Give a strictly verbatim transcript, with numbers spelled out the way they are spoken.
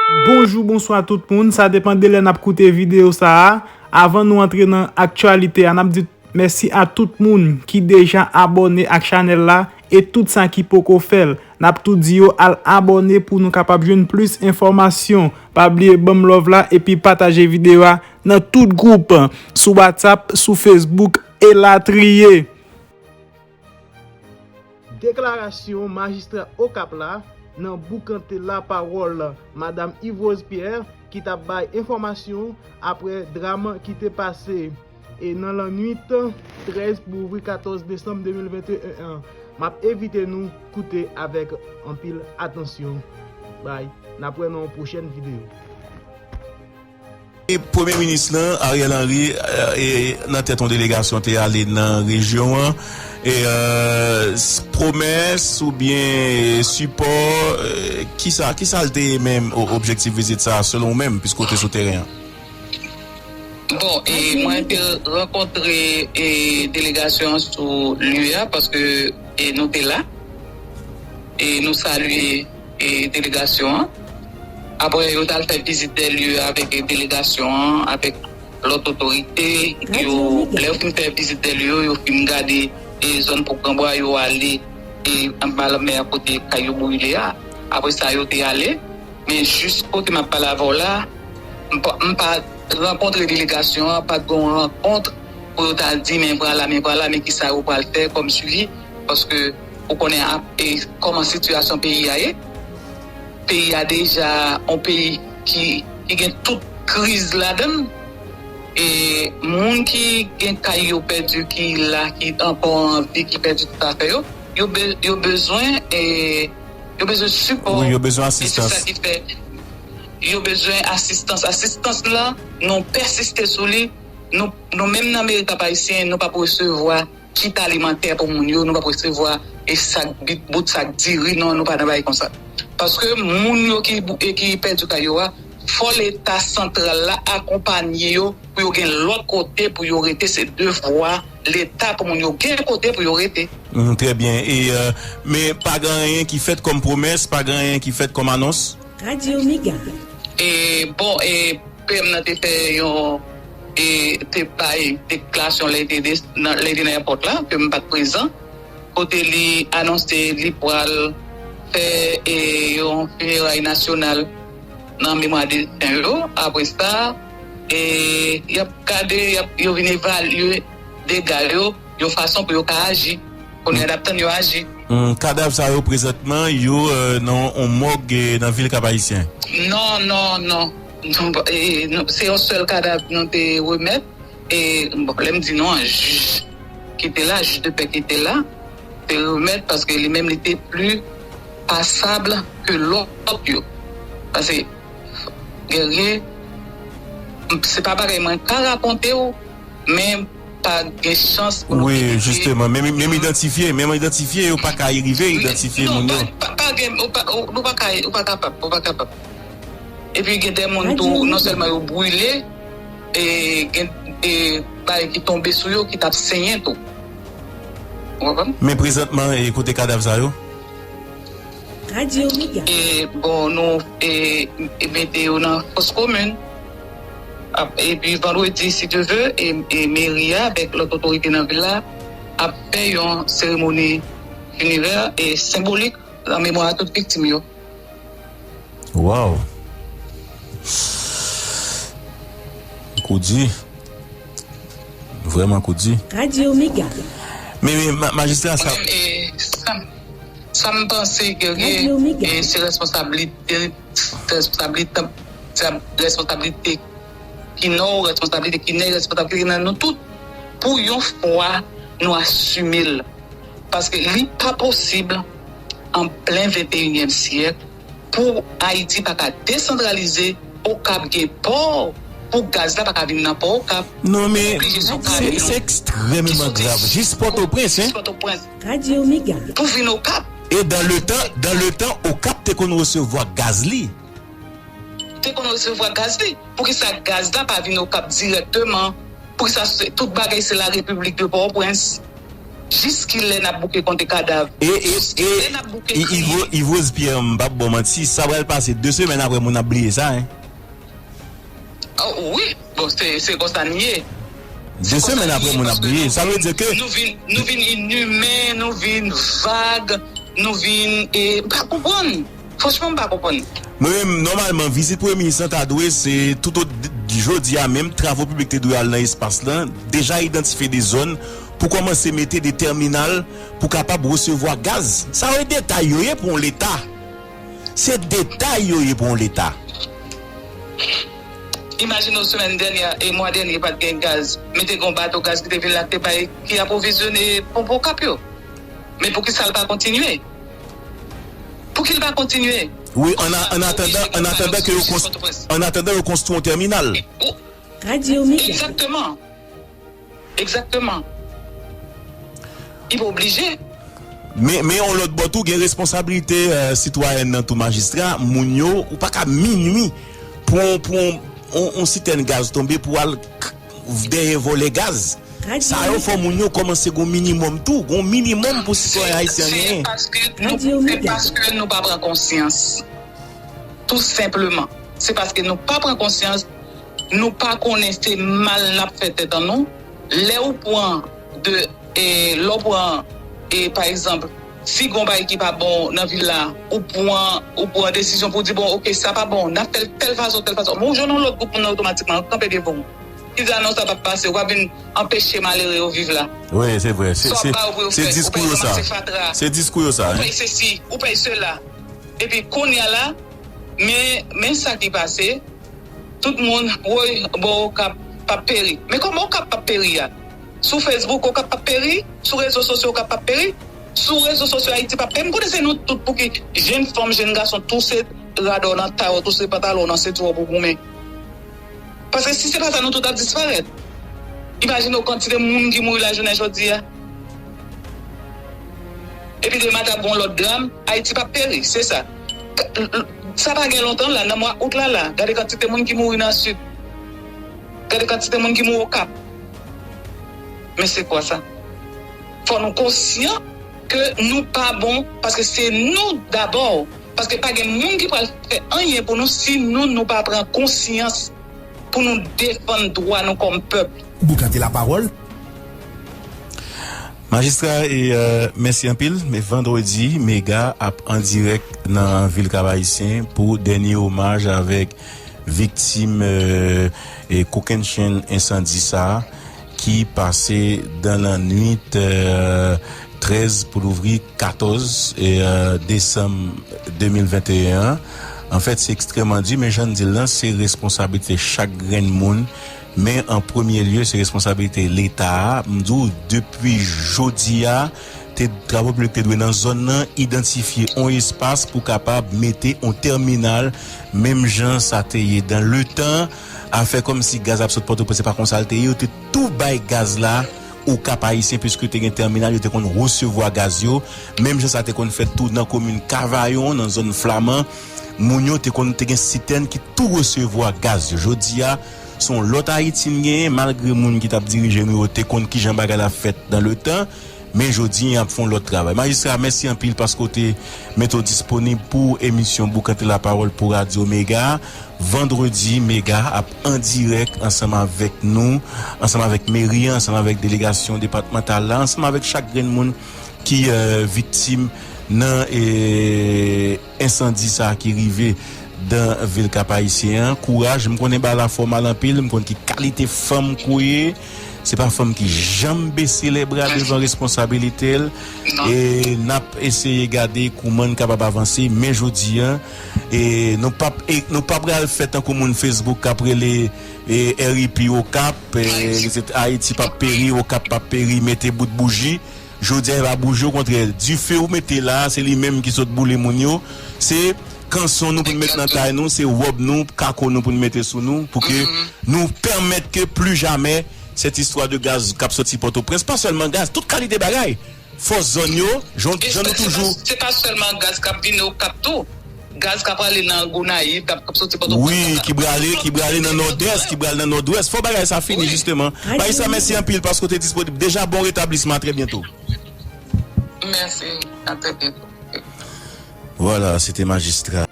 Bonjou, bonswa tout moun, sa depann de lè n ap koute videyo sa a. Avan nou antre nan aktyalite a, n ap di mèsi a tout moun ki deja abòne ak chanèl la e tout sa ki poko fè l. N ap tou di yo al abòne pou nou kapab jwenn plis enfòmasyon. Pa bliye ban m love la epi pataje videyo a nan tout gwoup, sou WhatsApp, sou Facebook, elatriye. Deklarasyon majistra Okap la nan boukante lapawòl Madam Yvrose Pierre ki t ap bay enfòmasyon apre dram ki te pase e nan lannwit trèz pou ouvri katòz desanm de mil venteyen an. M ap envite nou koute avèk anpil atansyon. Bay, n ap wè nan yon pwochèn videyo. E Premye Minis lan, Ariel Henry, e, nan tèt yon delegasyon te ale nan rejyon an. E, e, s- pwomès oubyen sipò, e, kisa, kisa l te ye menm o- objektif vizit sa a, selon w menm, piske w te sou teren an? Bon, e mwen te rankontre e delegasyon an sou lye a, paske e nou te la. E nou salye e delegasyon an. Apre, yo t al fè vizit dè lye avèk delegasyon an, avèk lòt otorite. Yo, lè yo fin fè vizit dè lye yo, yo fin gade e zòn Pòk Granbwa, yo ale e anba lanmè a kote kay yo brile a. Apre sa, yo te ale. Men jis kote m ap pale avè w la, m pa, m pa rankontre delegasyon an, pa t gen yon rankont pou yo ta di, men vwala, men vwala, men kisa yo pral fè kòm swivi, paske ou konnen ap, e, kòman sitiyasyon peyi a ye. Peyi a deja yon peyi ki, ki gen tout kriz ladan l. E moun ki gen kay yo pèdi, ki la, ki ankò an vi, ki pèdi tout afè yo, yo, be- yo bezwen, e, yo bezwen sipò. Wi, yo bezwen asistans. E se sa ki fè yo bezwen asistans. Asistans la, nou pèsiste sou li. Nou, nou menm nan meri Kap Ayisyen, nou p ap resevwa kit alimantè pou moun yo, nou p ap resevwa e sak bit, bout sak diri, non, nou pa nan bagay konsa. Paske moun yo ki, e ki pèdi kay yo a, fò Leta santral la akonpanye yo pou yo gen lòt kote pou yo rete. Se devwa Leta pou moun yo gen kote pou yo rete. Mhm, trè byen. E, e, men pa gen anyen ki fèt kòm pwomès, pa gen anyen ki fèt kòm anons? Radio Mega. E, bon, e, P M nan te fè yon, e, te bay deklarasyon lè li te de- nan, lè li te nan èpòt la, ke m pa t prezan, kote li anonse li pral fè, e, yon fineray nasyonal nan memwa defen yo. Apre sa, e, y ap gade, y ap, yo vin evalye dega yo yon fason pou yo ka aji. Kounye a n ap tann yo aji. Hmm, kadav sa yo prezantman, yo, e, nan yon mòg, e, nan vil Kap Ayisyen? Non, non, non. Non, e, non, se yon sèl kadav nou te remèt. E, bon, lè m di nou an, jij ki te la, jij de pè ki te la, te remèt paske li menm li te pli pasab ke lòt yo. Paske, Guerrier, se pa bagay mwen ka rakonte w, men pa gen chans pou nou wi, idantifye. Jisteman, menm, menm idantifye, menm idantifye, yo pa ka rive idantifye moun yo. Non, pa, pa, pa gen, ou pa, ou, nou pa ka, ou pa kapab, ou pa kapab. Epi gen de moun tou, non sèlman yo brile, e gen de bagay ki tonbe sou yo, ki t ap senyen tou. Ou konprann? Men prezantman, e kote kadav sa yo? Radio Mega. E bon, nou, e, e mete yo nan fòs komin. Ap- Epi vandredi, si Dye ve, e, e meri a, avèk lòt otorite nan vil la, ap fè yon seremoni finerè e senbolik an memwa a tout viktim yo. Waw. Kou di. Vrèman kou di. Radio Mega. Men, men, ma- majistra sa. Mwen menm, e, sa, sa m panse ke gen, e, se responsablite, se responsablite, se responsablite ki nan w, responsablite ki nan, responsablite ki nan nou tout. Pou yon fwa, nou asime l. Paske li pa posib, an plen venteyinyèm syèk, pou Ayiti pa ka desantralize, Okap gen pò, pou gaz la pa ka vin nan pò Okap. Non, men se, se ekstrèmman grav. Jis Pòtoprens, hein? Jis Pòtoprens. Radio Mega. Pou vin Okap. E dans le temps, dans le temps, Okap te konn resevwa gaz li. Te konn resevwa gaz li. Poukisa gaz la pa vin Okap dirèkteman? Poukisa se- tout bagay se la République de Port-au-Prince? Jiskilè n ap bouke konte kadav? E, e, Jiskilè e, n ap bouke I- Ivo, kriye? Ivoz Pierre, m p ap ba w manti, sa pral pase de semèn apre moun ap bliye sa, hein. Oh, wi, bon, se, se konsa n ye. De semèn apre moun ap bliye. Sa vle di ke nou vin, nou vin inimen, nou vin vag, nou vin, e, m pa konprann. Franchman, m pa konprann. Mwen menm, nòmalman, vizit premye minis lan ta dwe se tout o, jodi a menm, travo piblik te dwe al nan espas lan, deja idantifye de zòn pou kòmanse mete de tèminal pou kapab resevwa gaz. Sa yo e detay yo ye pou yon leta. Se detay yo ye pou yon leta. Imajine w, semèn dènyè e mwa dènyè pa t gen gaz, men te gen yon bato gaz ki te vin la, ki te bay, ki apwovizyone ponp Okap yo. Men poukisa l pa kontinye? Pouki l pa kontinye? Wi, an a- an atandan, an atandan ke yo konst- an atandan yo konstwi yon tèminal. Ou- Radyo Mega. Egzakteman. Egzakteman. Li pa oblije. Men, men yon lòt bò tou, gen responsablite, euh, sitwayèn nan tou, majistra, moun yo, ou pa ka minui pou, pou yon, yon, yon sitèn gaz tonbe pou al k- dèyè vòlè gaz. Sa yo fò moun yo kòmanse gon minimòm tou, gon minimòm pou sitwayen ayisyen an genyen. Radyo Mega. Se paske nou pa pran konsyans. Tou senpleman. Se paske nou pa pran konsyans, nou pa konnen se mal n ap fè tèt an nou. Lè ou pran de, e, lè ou pran, e, pa egzanp, si gon bagay ki pa bon nan vil la, ou pran, ou pran desizyon pou di, bon, oke, sa pa bon, n ap fè l tèl fason, tèl fason. Men ou jwenn yon lòt gwoup moun nan otomatikman, ap kanpe devan w. Ki di, a non, sa p ap pase, ou pa vin anpeche malere yo viv la. Wi, se vre. Se, se, se diskou yo sa. Se diskou yo sa, hein. Ou pèy sesi, ou pèy sela. Epi kounye a la, men, men sa ki pase, tout moun, woy, bon, Okap p ap peri. Men kòman Okap p ap peri a? Sou Facebook, Okap p ap peri? Sou rezo sosyo, Okap p ap peri? Sou rezo sosyo, Ayiti p ap peri? M konnen se nou tout, pouki jenn fanm, jenn gason, tou se rad w nan tay w, tou se pantalon w nan senti w pou goumen. Paske si se pa sa, nou tout ap disparèt. Imajine w kantite moun ki mouri lajounen jodi a. Epi demen t ap gon lòt dram, Ayiti p ap peri, se sa. Sa pa gen lontan la, nan mwa out la la, gade kantite moun ki mouri nan Sid. Gade kantite moun ki mouri Okap. Men se kwa sa? Fò nou konsyan ke nou pa bon, paske se nou dabò. Paske pa gen moun ki pral fè anyen pou nou si nou, nou pa pran konsyans pou nou defann dwa nou kòm pèp. Boukante lapawòl. Majistra, e, euh, mèsi anpil. Men vandredi, Mega ap an dirèk nan vil Kap Ayisyen pou dènye omaj avèk viktim, euh, e kokennchenn ensandi sa a ki pase dan lannwit, euh, trèz pou louvri katòz, e, euh, desanm de mil venteyen an. Anfèt, se ekstrèmman di, men jan n di l lan, se responsablite chak grenn moun. Men an premye lye, se responsablite Leta a. M di w, depi jodi a, te, travo piblik te dwe nan zòn nan, idantifye yon espas pou kapab mete yon tèminal, menm jan sa te ye dan letan, afè kòmsi gaz ap sot Pòtoprens, se pa konsa l te ye, yo te tou bay gaz la Okap Ayisyen, piske te gen tèminal, yo te konn resevwa gaz yo. Menm jan sa te konn fèt tou nan komin Kavayon, nan zòn Flaman, moun yo te konn, te gen sitèn ki tou resevwa gaz yo. Jodi a, se yon lòt Ayiti n genyen, malgre moun ki t ap dirije nou yo te konn kijan bagay la fèt dan letan, men jodi a, y ap fè yon lòt travay. Majistra, mèsi anpil paske w te mete w disponib pou emisyon Boukante Lapawòl pou Radyo Mega. Vandredi, Mega ap an dirèk ansanm avèk nou, ansanm avèk meri an, ansanm avèk delegasyon depatmantal la, ansanm avèk chak grenn moun ki, euh, viktim nan, e, ensandi sa a ki rive dan vil Kap Ayisyen an. Kouraj, m konnen bagay la fè w mal anpil, m konn ki kalite fanm ke w ye. Se pa fanm ki janm bese lèbra devan responsabilite l. E n ap eseye gade kouman n kapab avanse, men jodi a, e nou p ap, e nou p ap pral fè tankou moun Facebook k ap rele, e R I P Okap, e Ayiti p ap peri, Okap p ap peri, mete bout bouji. Jodi a, e pa bouji, okontrè, dife ou mete la, se li menm ki sot boule moun yo. Se kanson nou pou n met nan kay nou, se wòb nou, kako nou pou n mete sou nou, pou ke nou pèmèt ke pli jamè cette histoire de gaz k ap soti Pòtoprens, pa sèlman gaz, tout kalite bagay. Fò zòn yo, jan, jan nou toujou. Se pa sèlman gaz k ap vini Okap tou. Gaz k ap ale nan Gonayiv, k ap, k ap soti Pòtoprens. Wi, ki prale, ki prale nan Nòdès, ki prale nan Nòdwès. Fò bagay sa fini, jisteman. Majistra, mèsi anpil paske w te disponib. Deja, bon retablisman, a trè byento. Mèsi. A trè byento. Vwala, se te majistra